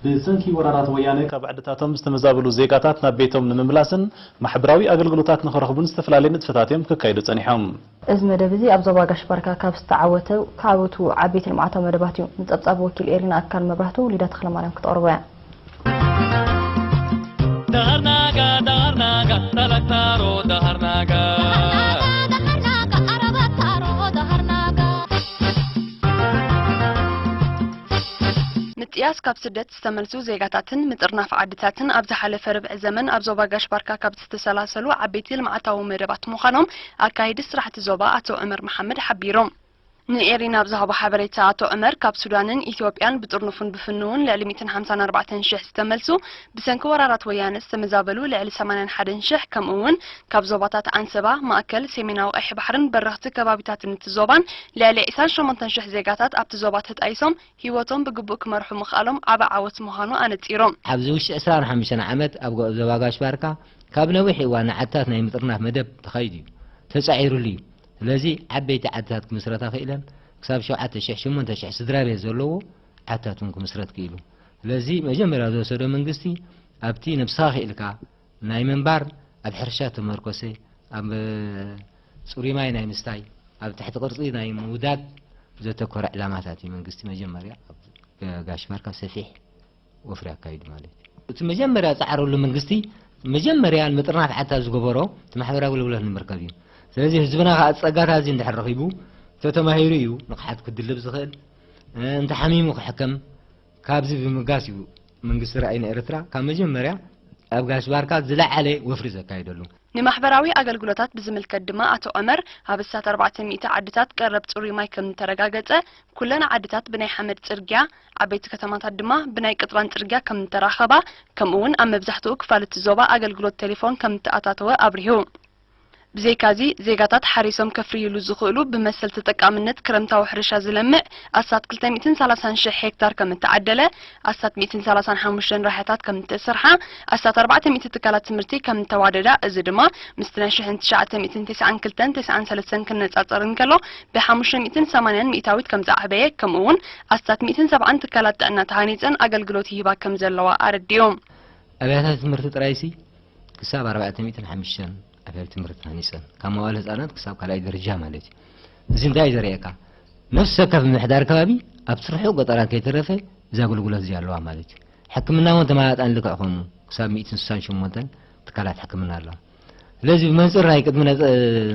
ብሰንኪ ወራራት ወያነ ካብ ዓድታቶም ዝተመዛበሉ ዜጋታት ናብ ቤቶም ንምምላስን ማሕበራዊ ኣገልግሎታት ንኽረኽቡን ዝተፈላለዩ ንጥፈታት እዮም ክካየዱ ጸኒሖም። እዚ መደብ እዚ ኣብ ዞባ ጋሽ ባርካ ካብ ዝተዓወተ፣ ካብ ዓወቱ ዓበይቲ ልምዓታዊ መደባት እዩ። ንጸብጻብ ወኪል ኤሪና ኣካል መብራህቱ፣ ሊዳ ተኽለማርያም ክተቕርቦ እያ። ዳርናጋ ዳርናጋ ተለክታሮ ዳርናጋ ምጥያስ ካብ ስደት ዝተመልሱ ዜጋታትን ምጥርናፍ ዓድታትን ኣብ ዝሓለፈ ርብዒ ዘመን ኣብ ዞባ ጋሽ ባርካ ካብ ዝተሰላሰሉ ዓበይቲ ልምዓታዊ መደባት ምዃኖም ኣካይዲ ስራሕቲ ዞባ ኣቶ ዑመር መሓመድ ሓቢሮም። ንኤሪና ኣብ ዝሃቦ ሓበሬታ ኣቶ ዑመር ካብ ሱዳንን ኢትዮጵያን ብጥርኑፍን ብፍንውን ልዕሊ ሚእትን ሓምሳን ኣርባዕተን ሽሕ ዝተመልሱ፣ ብሰንኪ ወራራት ወያነ ዝተመዛበሉ ልዕሊ ሰማንያን ሓደን ሽሕ፣ ከምኡ እውን ካብ ዞባታት ዓንሰባ፣ ማእከል፣ ሰሜናዊ ቀይሕ ባሕርን በረኽቲ ከባቢታትን እቲ ዞባን ልዕሊ ዒስራን ሸሞንተን ሽሕ ዜጋታት ኣብቲ ዞባ ተጣይሶም ህይወቶም ብግቡእ ክመርሑ ምኽኣሎም ዓቢ ዓወት ምዃኑ ኣነጺሮም። ኣብዚ ውሽጢ ዕስራን ሓሙሽተን ዓመት ኣብ ጎ-፣ ዞባ ጋሽ ባርካ ካብ ነዊሕ እዋን ንዓድታት ናይ ምጥርናፍ መደብ ተኻይዱ እዩ፣ ተጻዒሩሉ እዩ። ስለዚ ዓበይቲ ዓድታት ክምስረታ ክኢለን፣ ክሳብ ሸውዓተ ሽሕ ሸሞንተ ሽሕ ስድራ ቤት ዘለዎ ዓድታት እውን ክምስረት ክኢሉ። ስለዚ መጀመርያ ዝወሰዶ መንግስቲ ኣብቲ ነብስኻ ክኢልካ ናይ ምንባር፣ ኣብ ሕርሻ ተመርኮሰ፣ ኣብ ጽሩይ ማይ ናይ ምስታይ፣ ኣብ ትሕቲ ቅርጺ ናይ ምውዳድ ዘተኮረ ዕላማታት እዩ መንግስቲ መጀመርያ ኣብ ጋሽ ባርካ ሰፊሕ ወፍሪ ኣካይዱ ማለት እዩ። እቲ መጀመርያ ዝጸዓረሉ መንግስቲ መጀመርያ ንምጥርናፍ ዓድታት ዝገበሮ እቲ ማሕበራዊ ኣገልግሎት ንምርካብ እዩ። ስለዚ ህዝብና ከኣ ጸጋታት እዚ እንድሕር ረኺቡ፣ ተተማሂሩ እዩ ንቕሓት ክድልብ ዝኽእል፣ እ፣ እንተሓሚሙ ክሕከም፣ ካብዚ ብምብጋስ እዩ መንግስቲ ራእይ ንኤርትራ ካብ መጀመርያ ኣብ ጋሽ ባርካ ዝለዓለ ወፍሪ ዘካየደሉ። ንማሕበራዊ ኣገልግሎታት ብዝምልከት ድማ ኣቶ ዑመር፣ ኣብ ኣስታት ኣርባዕተ ሚእቲ ዓድታት ቀረብ ጽሩይ ማይ ከም ዝተረጋገጸ፣ ኩለን ዓድታት ብናይ ሓመድ ጽርግያ፣ ዓበይቲ ከተማታት ድማ ብናይ ቅጥራን ጽርግያ ከም እተራኸባ፣ ከምኡ እውን ኣብ መብዛሕትኡ ክፋል እቲ ዞባ ኣገልግሎት ቴሌፎን ከም እተኣታተወ ኣብሪሁ። ብዘይካዚ፣ ዜጋታት ሓሪሶም ከፍርይሉ ዝኽእሉ ብመሰል ተጠቃምነት ክረምታዊ ሕርሻ ዝለምዕ ኣስታት ክልተ ሚእትን ሰላሳን ሽሕ ሄክታር ከም እተዓደለ፣ ኣስታት ሚእትን ሰላሳን ሓሙሽተን ራሕታት ከም እተሰርሓ፣ ኣስታት ኣርባዕተ ሚእቲ ትካላት ትምህርቲ ከም እተዋደዳ፣ እዚ ድማ ምስቲ ናይ ሽሕን ትሽዓተ ሚእትን ተስዓን ክልተን ተስዓን ሰለስተን ክነጻጸር እንከሎ፣ ብሓሙሽተ ሚእትን ሰማንያን ሚእታዊት ከም ዝዓበየ፣ ከምኡ እውን ኣስታት ሚእትን ሰብዓን ትካላት ጥዕና ተሃኒጸን ኣገልግሎት ይህባ ከም ዘለዋ ኣረዲኡ። ኣብያተ ትምህርቲ ጥራይሲ ክሳብ ኣርባዕተ ሚእትን ሓሙሽተን ኣብያተ ትምህርቲ ተሃኒጸን፣ ካብ መዋእለ ህጻናት ክሳብ ካልኣይ ደረጃ ማለት እዩ። እዚ እንታይ እዩ ዘርእየካ? ነፍሲ ወከፍ ምምሕዳር ከባቢ ኣብቲ ርሑቕ ገጠራት ከይተረፈ እዚ ኣገልግሎት እዚ ኣለዋ ማለት እዩ። ሕክምና እውን ተመጣጣኒ ልክዕ ከምኡ ክሳብ ሚእትን ስሳን ሸሞንተን ትካላት ሕክምና ኣለዋ። ስለዚ ብመንጽር ናይ ቅድሚ ናጽ-፣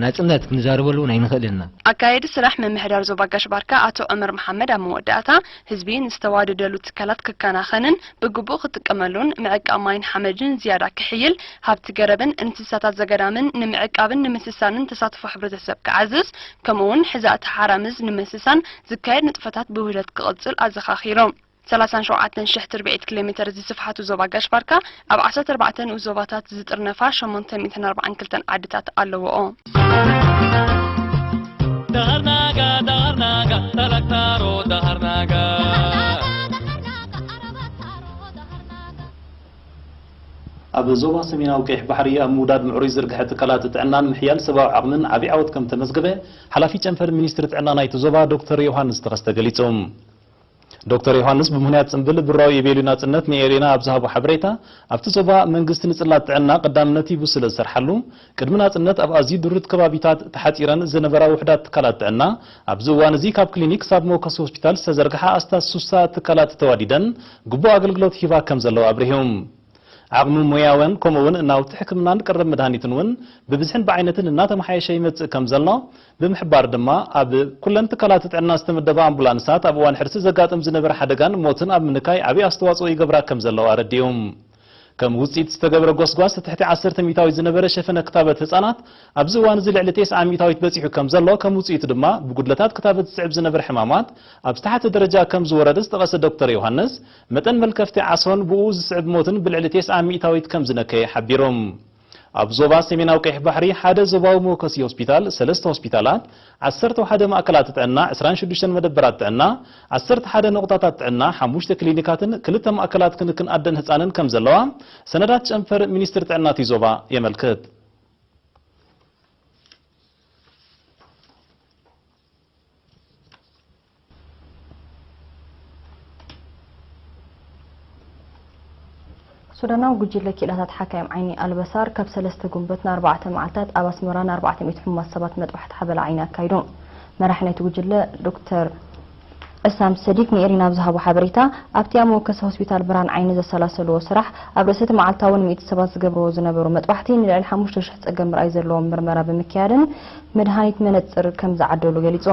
ናጽነት ክንዛረበሉ እውን ኣይንኽእልን ኢና። ኣካየዲ ስራሕ ምምሕዳር ዞባ ጋሽ ባርካ ኣቶ ዑመር መሓመድ ኣብ መወዳእታ፣ ህዝቢ ንዝተዋደደሉ ትካላት ክከናኸንን ብግቡእ ክጥቀመሉን፣ ምዕቃብ ማይን ሓመድን ዝያዳ ክሕይል፣ ሃብቲ ገረብን እንስሳታት ዘገዳምን ንምዕቃብን ንምስሳንን ተሳትፎ ሕብረተሰብ ክዓዝዝ፣ ከምኡ እውን ሕዛእቲ ሓራምዝ ንምስሳን ዝካየድ ንጥፈታት ብውህደት ክቕጽል ኣዘኻኺሮም። ሰላሳን ሸውዓተን ሽሕ ትርብዒት ኪሎ ሜተር ዝስፍሓቱ ዞባ ጋሽ ባርካ፣ ኣብ ዓሰርተ ኣርባዕተ ንኡስ ዞባታት ዝጥርነፋ ሸሞንተ ሚእትን ኣርባዓን ክልተን ዓድታት ኣለውኦ። ዳርናጋ ዳርናጋ ተለክታሮ ዳርናጋ ኣብ ዞባ ሰሜናዊ ቀይሕ ባሕሪ ኣብ ምውዳድ ምዕሩይ ዝርግሐ ትካላት ጥዕናን ምሕያል ሰብኣዊ ዓቕምን ዓቢ ዓወት ከም ተመዝገበ ሓላፊ ጨንፈር ሚኒስትሪ ጥዕና ናይቲ ዞባ ዶክተር ዮሃንስ ተኸስተ ገሊጹ። ዶክተር ዮሃንስ ብምኽንያት ጽምብል ብራዊ ኢቤሉ ናጽነት ንኤሪና ኣብ ዝሃቦ ሓበሬታ፣ ኣብቲ ዞባ መንግስቲ ንጽላት ጥዕና ቀዳምነት ሂቡ ስለ ዝሰርሓሉ፣ ቅድሚ ናጽነት ኣብ ኣዝዩ ድሩት ከባቢታት ተሓጺረን ዝነበራ ውሑዳት ትካላት ጥዕና፣ ኣብዚ እዋን እዚ ካብ ክሊኒክ ክሳብ መወከሲ ሆስፒታል ዝተዘርግሓ ኣስታት ሱሳ ትካላት ተዋዲደን ግቡእ ኣገልግሎት ሂባ ከም ዘለዋ ኣብሪሁ። ዓቕሚ ሞያውያን ከምኡ እውን ናውቲ ሕክምናን ቀረብ መድሃኒትን እውን ብብዝሕን ብዓይነትን እናተመሓየሸ ይመጽእ ከም ዘሎ ብምሕባር ድማ፣ ኣብ ኩለን ትካላት ጥዕና ዝተመደባ ኣምቡላንሳት ኣብ እዋን ሕርሲ ዘጋጥም ዝነበረ ሓደጋን ሞትን ኣብ ምንካይ ዓብዪ ኣስተዋጽኦ ይገብራ ከም ዘለዋ ኣረዲኡ። ከም ውጽኢት ዝተገብረ ጎስጓስ፣ ትሕቲ ዓሰርተ ሚእታዊት ዝነበረ ሸፈነ ክታበት ህጻናት ኣብዚ እዋን እዚ ልዕሊ ተስዓ ሚእታዊት በጺሑ ከም ዘሎ፣ ከም ውጽኢቱ ድማ ብጉድለታት ክታበት ዝስዕብ ዝነበረ ሕማማት ኣብ ዝተሓተ ደረጃ ከም ዝወረደ ዝጠቐሰ ዶክተር ዮሃንስ፣ መጠን መልከፍቲ ዓሶን ብኡ ዝስዕብ ሞትን ብልዕሊ ተስዓ ሚእታዊት ከም ዝነከየ ሓቢሩ። ኣብ ዞባ ሰሜናዊ ቀይሕ ባሕሪ ሓደ ዞባዊ መወከሲ ሆስፒታል፣ ሰለስተ ሆስፒታላት፣ ዓሰርተ ሓደ ማእከላት ጥዕና፣ ዕስራን ሽዱሽተን መደበራት ጥዕና፣ ዓሰርተ ሓደ ነቑጣታት ጥዕና፣ ሓሙሽተ ክሊኒካትን ክልተ ማእከላት ክንክን ኣደን ህጻንን ከም ዘለዋ ሰነዳት ጨንፈር ሚኒስትሪ ጥዕና እቲ ዞባ የመልክት። ሱዳናዊ ጉጅለ ክኢላታት ሓካይም ዓይኒ ኣልበሳር ካብ ሰለስተ ጉንበት ንኣርባዕተ መዓልታት ኣብ ኣስመራ ንኣርባዕተ ሚእቲ ሕሙማት ሰባት መጥባሕቲ ሓበላ ዓይኒ ኣካይዱ። መራሒ ናይቲ ጉጅለ ዶክተር ዕሳም ሰዲግ ንኤሪና ኣብ ዝሃቦ ሓበሬታ፣ ኣብቲ ኣብ መወከሲ ሆስፒታል ብርሃን ዓይኒ ዘሰላሰልዎ ስራሕ ኣብ ርእሲ እቲ መዓልታዊ ንሚእቲ ሰባት ዝገብርዎ ዝነበሩ መጥባሕቲ ንልዕሊ ሓሙሽተ ሽሕ ጸገም ምርኣይ ዘለዎም ምርመራ ብምክያድን መድሃኒት መነጽር ከም ዝዓደሉ ገሊጹ።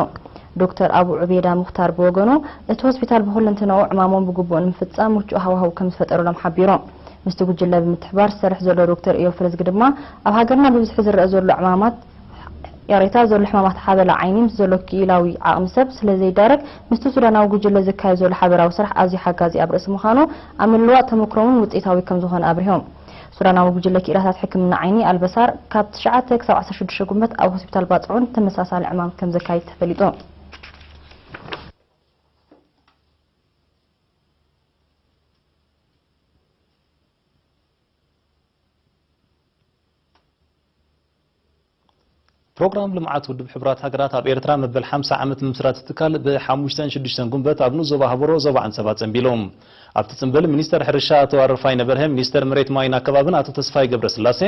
ዶክተር ኣቡ ዑቤዳ ሙኽታር ብወገኑ፣ እቲ ሆስፒታል ብኹለንትናኡ ዕማሞም ብግቡእ ንምፍጻም ምቹእ ሃዋህው ከም ዝፈጠረሎም ሓቢሩ። ምስቲ ጉጅለ ብምትሕባር ዝሰርሕ ዘሎ ዶክተር ኢዮብ ፈለዝጊ ድማ፣ ኣብ ሃገርና ብብዝሒ ዝረአ ዘሎ ዕማማት፣ ይቕሬታ፣ ዘሎ ሕማማት ሓበላ ዓይኒ ምስ ዘሎ ክኢላዊ ዓቕሚ ሰብ ስለ ዘይዳረግ፣ ምስቲ ሱዳናዊ ጉጅለ ዝካየድ ዘሎ ሓበራዊ ስራሕ ኣዝዩ ሓጋዚ ኣብ ርእሲ ምዃኑ፣ ኣብ ምልውዋጥ ተመክሮ'ውን ውጽኢታዊ ከም ዝኾነ ኣብሪሆም። ሱዳናዊ ጉጅለ ክኢላታት ሕክምና ዓይኒ ኣልበሳር ካብ ትሽዓተ ክሳብ ዓሰርተ ሽዱሽተ ጉንበት ኣብ ሆስፒታል ባጽዑን ተመሳሳሊ ዕማም ከም ዘካይድ ተፈሊጡ። ፕሮግራም ልምዓት ውድብ ሕቡራት ሃገራት ኣብ ኤርትራ መበል ሓምሳ ዓመት ምምስራት ትካል ብሓሙሽተን ሽዱሽተን ጉንበት ኣብ ንኡስ ዞባ ሃበሮ ዞባ ዓንሰባ ጸንቢሉ። ኣብቲ ጽምብል ሚኒስተር ሕርሻ ኣቶ ኣረፋይነ በርሀ፣ ሚኒስተር መሬት ማይን ኣከባብን ኣቶ ተስፋይ ገብረስላሴ፣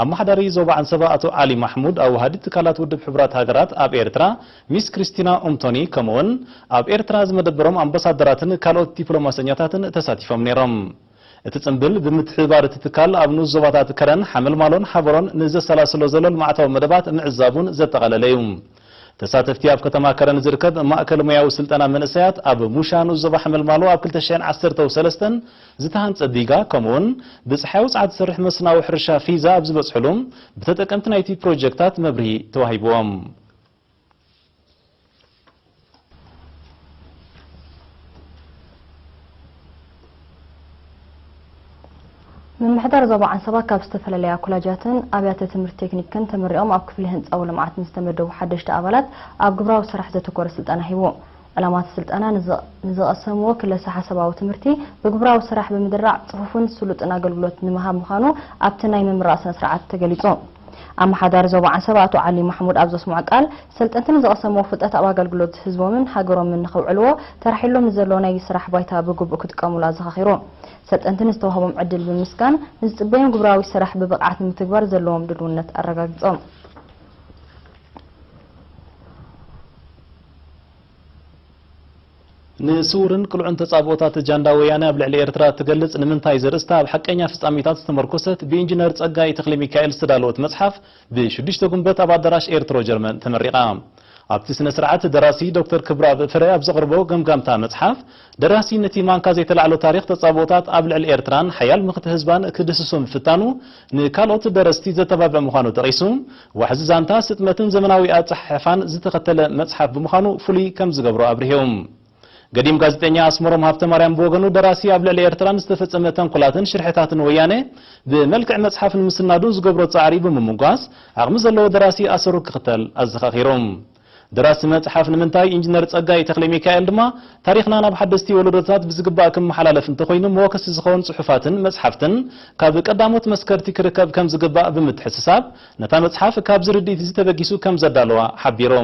ኣመሓዳሪ ዞባ ዓንሰባ ኣቶ ዓሊ ማሕሙድ፣ ኣዋሃዲት ትካላት ውድብ ሕቡራት ሃገራት ኣብ ኤርትራ ሚስ ክሪስቲና ኡምቶኒ፣ ከምኡውን ኣብ ኤርትራ ዝመደበሮም ኣምባሳደራትን ካልኦት ዲፕሎማሰኛታትን ተሳቲፎም ነይሮም። እቲ ጽምብል ብምትሕብባር እቲ ትካል ኣብ ንኡስ ዞባታት ከረን፣ ሓመልማሎን ሓበሮን ንዘሰላስሎ ዘሎ ልምዓታዊ መደባት ምዕዛቡን ዘጠቓለለ እዩ። ተሳተፍቲ ኣብ ከተማ ከረን ዝርከብ ማእከል ሞያዊ ስልጠና መንእሰያት ኣብ ሙሻ ንኡስ ዞባ ሓመልማሎ ኣብ ክልተ ሽሕን ዓሰርተን ሰለስተን ዝተሃንጸ ዲጋ፣ ከምኡውን ብጸሓያዊ ጸዓት ዝሰርሕ መስናዊ ሕርሻ ፊዛ ኣብ ዝበጽሕሉ ብተጠቀምቲ ናይቲ ፕሮጀክታት መብርሂ ተዋሂብዎም። ምምሕዳር ዞባ ዓንሰባ ካብ ዝተፈላለያ ኮላጃትን ኣብያተ ትምህርቲ ቴክኒክን ተመሪቖም ኣብ ክፍሊ ህንጻዊ ልምዓት ንዝተመደቡ ሓደሽቲ ኣባላት ኣብ ግብራዊ ስራሕ ዘተኮረ ስልጠና ሂቡ። ዕላማ እቲ ስልጠና ንዝ-፣ ንዝቐሰምዎ ክለሰ ሓሳባዊ ትምህርቲ ብግብራዊ ስራሕ ብምድራዕ ጽፉፍን ስሉጥን ኣገልግሎት ንምሃብ ምዃኑ ኣብቲ ናይ ምምራቕ ስነ ስርዓት ተገሊጹ። ኣመሓዳሪ ዞባ ዓንሰባ ኣቶ ዓሊ ማሕሙድ ኣብ ዘስምዖ ቃል፣ ሰልጠንቲ ንዝቐሰምዎ ፍልጠት ኣብ ኣገልግሎት ህዝቦምን ሃገሮምን ንኸውዕልዎ ተራሒሎም ንዘሎ ናይ ስራሕ ባይታ ብግቡእ ክጥቀሙሉ ኣዘኻኺሩ። ሰልጠንቲ ንዝተዋህቦም ዕድል ብምምስጋን፣ ንዝጽበዮም ግብራዊ ስራሕ ብብቕዓት ንምትግባር ዘለዎም ድልውነት ኣረጋጊጾም። ንስውርን ቅሉዕን ተጻብኦታት ጃንዳ ወያነ ኣብ ልዕሊ ኤርትራ እትገልጽ፣ ንምንታይ ዘርእስታ ኣብ ሓቀኛ ፍጻሜታት ዝተመርኮሰት ብኢንጂነር ጸጋይ ተኽለሚካኤል ዝተዳለወት መጽሓፍ ብሽዱሽተ ጉንበት ኣብ ኣዳራሽ ኤርትሮ ጀርመን ተመሪቓ። ኣብቲ ስነ ስርዓት ደራሲ ዶክተር ክብረኣብ ፍረ ኣብ ዘቕርቦ ገምጋምታ መጽሓፍ፣ ደራሲ ነቲ ማንካ ዘይተላዕሎ ታሪኽ ተጻብኦታት ኣብ ልዕሊ ኤርትራን ሓያል ምኽቲ ህዝባን ክድህስሶ ምፍታኑ ንካልኦት ደረስቲ ዘተባብዕ ምዃኑ ጠቒሱ፣ ዋሕዚ ዛንታ፣ ስጥመትን ዘመናዊ ኣጸሓሕፋን ዝተኸተለ መጽሓፍ ብምዃኑ ፍሉይ ከም ዝገብሮ ኣብሪሁ። ገዲም ጋዜጠኛ ኣስመሮም ሃብተማርያም ብወገኑ፣ ደራሲ ኣብ ልዕሊ ኤርትራን ዝተፈጸመ ተንኮላትን ሽርሕታትን ወያነ ብመልክዕ መጽሓፍ ንምስናዱ ዝገብሮ ጻዕሪ ብምምጓስ፣ ዓቕሚ ዘለዎ ደራሲ ኣሰሩ ክኽተል ኣዘኻኺሩ። ደራሲ መጽሓፍ ንምንታይ ኢንጂነር ጸጋይ ተኽለሚካኤል ድማ፣ ታሪኽና ናብ ሓደስቲ ወለዶታት ብዝግባእ ክመሓላለፍ እንተኾይኑ፣ መወከሲ ዝኸውን ጽሑፋትን መጽሓፍትን ካብ ቀዳሞት መስከርቲ ክርከብ ከም ዝግባእ ብምትሕስሳብ፣ ነታ መጽሓፍ ካብዚ ርድኢት እዚ ተበጊሱ ከም ዘዳለዋ ሓቢሩ።